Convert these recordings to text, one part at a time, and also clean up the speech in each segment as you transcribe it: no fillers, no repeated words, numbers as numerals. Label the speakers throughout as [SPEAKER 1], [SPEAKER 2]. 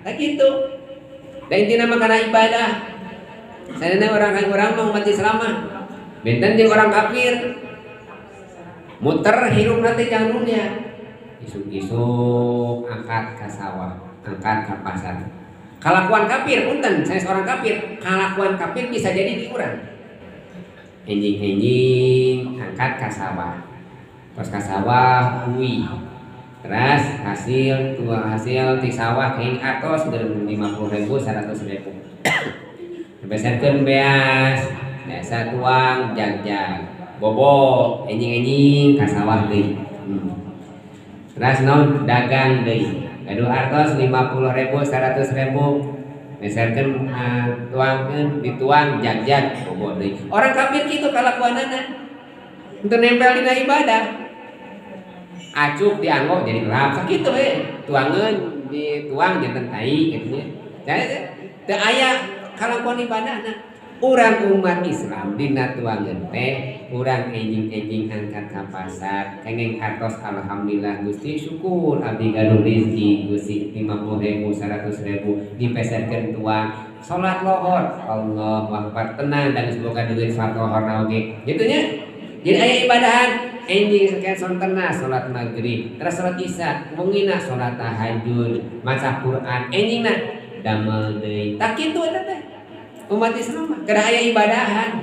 [SPEAKER 1] Tah kitu. Da intina mah kana ibadah. Sadayana orang orang mah umat Islam mah benten jeung orang kafir. Muter hirup nanti jang dunia. Isuk-isuk angkat ka sawah, angkat ka pasar. Kalakuan kafir, punten, saya seorang kafir, kalakuan kafir bisa jadi di urang. Enjing-enjing angkat ka sawah. Tos ka sawah uwi. Terus hasil tuang hasil di sawah kenging artos 50.000 100.000. Beserkeun beas, biasa tuang jag-jag. Bobo enjing-enjing ka sawah deui. Terus naon dagang deui. Gaduh artos 50.000 100.000. Meserkeun tuangkeun dituang jag-jag bobo deui. Orang kafir kitu kalakuanana. Untuk nempel dina ibadah. Acuk dianggo jadi lap sakitu we. Tuangeun dituang janten tai kitu nya. Jadi teu aya kalakuan ibadahna. Urang umat Islam dina tuangeun teh urang enjing-enjing angkat ka pasar kenging artos alhamdulillah Gusti syukur abdi gaduh rezeki Gusti 50.000 100.000 dipeserkeun tuang salat lohor Allahu akbar tenang dan semoga duit salat lohor na oge kitu nya. Jadi aya ibadahan enjing sekian sontena salat maghrib terus salat isya wengina salat tahajud maca Quran enjingna damel deui tak kitu eta teh umat Islam mah kada aya ibadahan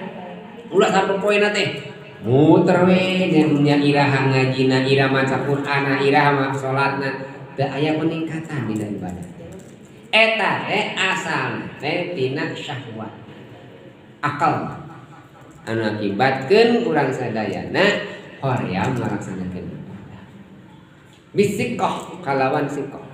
[SPEAKER 1] ulah sampai poena teh muter we nya iraha ngajina iraha maca Qur'ana iraha salatna teu aya peningkatan dina ibadah eta teh asal teh tina syahwat akal anu akibatkeun urang sadayana hoream ngalaksanakeun ibadah bisikoh kalawan sikoh.